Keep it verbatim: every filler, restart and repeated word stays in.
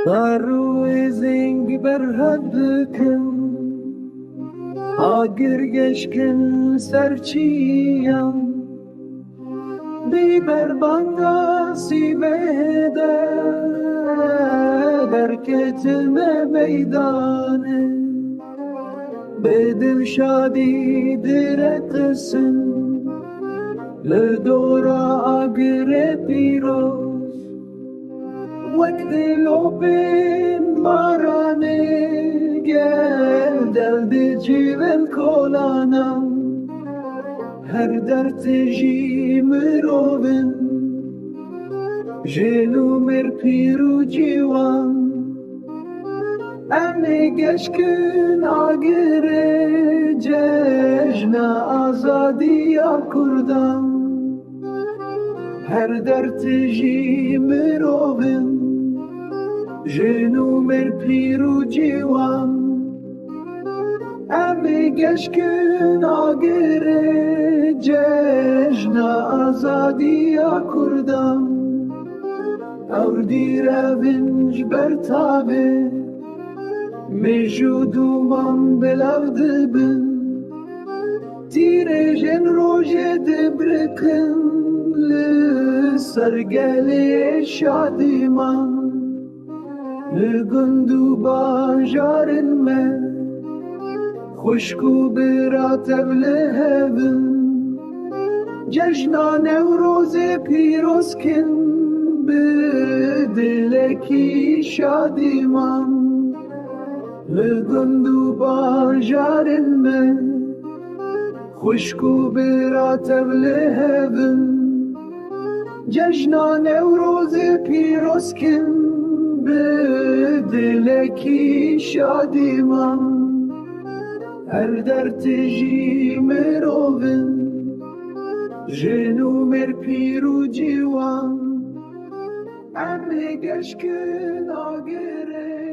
Dar û êzing berhev dikin, agir geşkin ser çiyan. Di berbanga sîbê de derketime meydanê. Bi dilşadî direqisim li dora agirê pîroz. Wek dilopên baranê gel del dicivin kolanan. Her dertijî mirovin, jin û mêr, pîr û ciwan. Em ê geşkin agirê cejna azadiya Kurdan. Her dertijî mirovin, jin û mêr, pîr û ciwan. Em ê geşkin agirê cejna azadiya Kurdan. Ewr dîrevin ji ber tavê mêj û dûman belav dibin. Tîrêjên rojê dibiriqin li ser gelê şadîman. Li gund û bajarên me xwişk û bira tev li hev in. Cejna Newrozê pîroz kin bi dilekî şadîman. Li gund û bajarên me xwişk û bira tev li hev in. Cejna Newrozê pîroz kin bi dilekî şadîman. Her dertijî mirovin, jin û mêr, pîr û ciwan. Em ê geşkin agirê